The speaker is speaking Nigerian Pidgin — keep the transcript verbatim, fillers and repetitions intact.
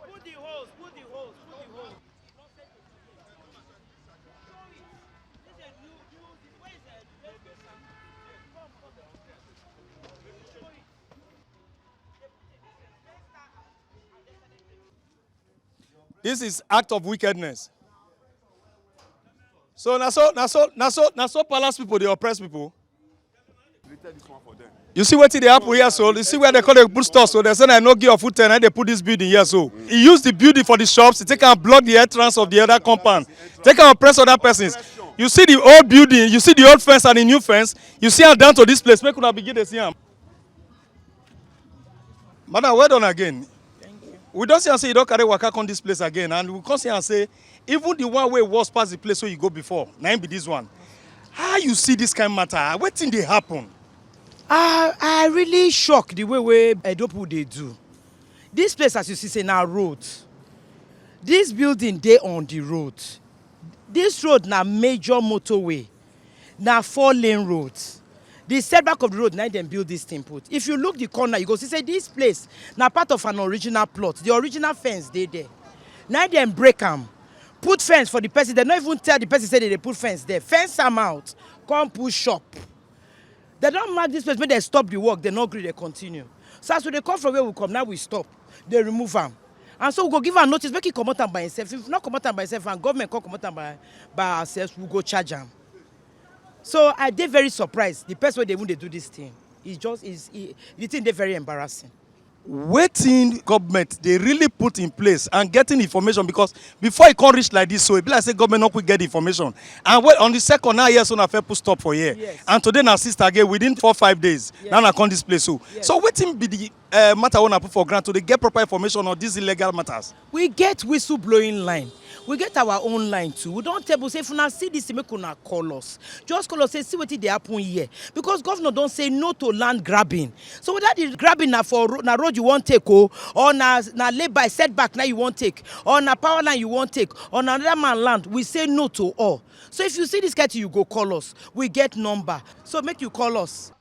Put the hose, put the hose, put the hose. This is act of wickedness. So na so na so na so na so palace people dey oppress people. You see wetin dey happen here so? You see where they call the boot store so? They say na no give of food ten, and they put this building here so. He use the building for the shops, he take and block the entrance of the other compound, take and oppress other persons. You see the old building, you see the old fence and the new fence, you see am down to this place. Make una begin dey see am. Madam, well done again. We don see am say you don carry waka come this place again, and we come see am say even the one wey worse pass the place wey you go before, na im be this one. How you see this kind matter? Wetin dey happen? I I really shock the way wey Edo people dey do. This place, as you see say, na road. This building dey on the road. This road na major motorway. Na four lane road. The setback of the road, na dem build this thing put. If you look the corner, you go see say this place na part of an original plot. The original fence dey there. Na dem break am, put fence for the person. Dem no even tell the person say dem dey put fence there. Fence am out, come put shop. Dem don mark this place, make dem stop the work. Dem no gree, dem continue. So as we dey come from where we come, now we stop. Dem remove am. And so we go give am notice, make e comot am by himself. If we no comot am by himself and government come comot am by by ourselves, we go charge am. So I dey very surprised. The person wey dey even dey do this thing, e just is e, the thing dey very embarrassing. Wetin government dey really put in place and getting information, because before e come reach like this, so e be like say government no quick get the information. And well, on the second, now yes, una fit put stop for here. Yes. And today na sister again, within four five days, yes, now na come this place. So, yes, so wetin be the uh, matter wey una put for ground to dey get proper information on these illegal matters? We get whistle blowing line. We get our own line too. We don tell people say if una see this thing, make una call us. Just call us, say see wetin dey happen here. Because governor don say no to land grabbing. So whether the grabbing na for ro- na road you wan take o, or na na lay by setback na you wan take, or na power line you wan take, or na another man land, we say no to all. So if you see this kind thing, you go call us. We get number. So make you call us.